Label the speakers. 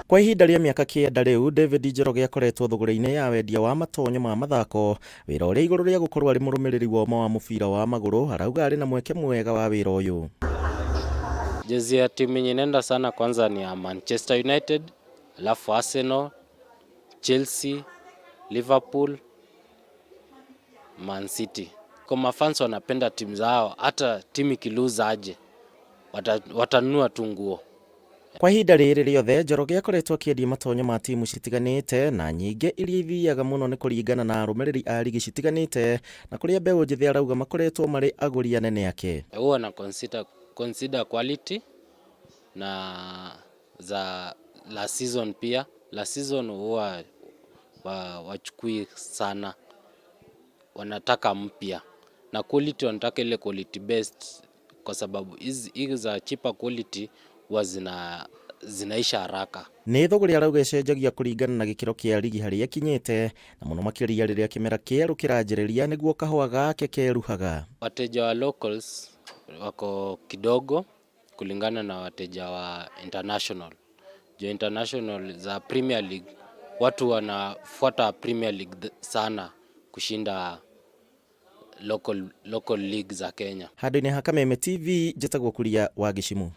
Speaker 1: Kwa ihinda rĩa mĩaka 9 rĩu, David Njoroge akoretwo thũgũrĩ-inĩ ya wendia wa matonyo ma mathako, wĩra ũrĩa igũrũ rĩa gũkorwo arĩ mũrũmĩrĩri wa ũma wa mũbira wa magũrũ, arauga arĩ na mweke mwega wa wĩra ũyũ.
Speaker 2: Jezi ya timu yenye naenda sana kwanza ni ya Manchester United, alafu Arsenal, Chelsea, Liverpool, Man City. Kwa mafans wanapenda timu zao, hata timu ikiluza aje watanunua tu nguo.
Speaker 1: Kwa ihinda rĩrĩ rĩothe, Njoroge akoretwo akĩendia matonyo ma timu citiganĩte na nyingĩ iria ithiaga mũno nĩ kũringana na arũmĩrĩri a rigi citiganĩte na kũrĩa mbeũ njĩthĩ arauga makoretwo marĩ agũri anene ake.
Speaker 2: Huwa na consider quality na za last season pia. Last season huwa wachukui sana, wanataka mpya na quality, wanataka ile quality best, kwa sababu hizi za cheaper quality huwa zinaisha haraka.
Speaker 1: Nĩ thũgũrĩ arauga ĩcenjagia kũringana na gĩkĩro kĩa rigi harĩa ĩkinyĩte na mũno makĩria rĩrĩa kĩmera kĩerũ kĩranjĩrĩria nĩguo kahũa gake keruhaga.
Speaker 2: Wateja wa locals wako kidogo kulingana na wateja wa international. Juu international za Premier League, watu wanafuata Premier League sana kushinda local league za Kenya.
Speaker 1: Handũ-inĩ ha Kameme TV, njĩtagwo Kuria wa Gĩcimu.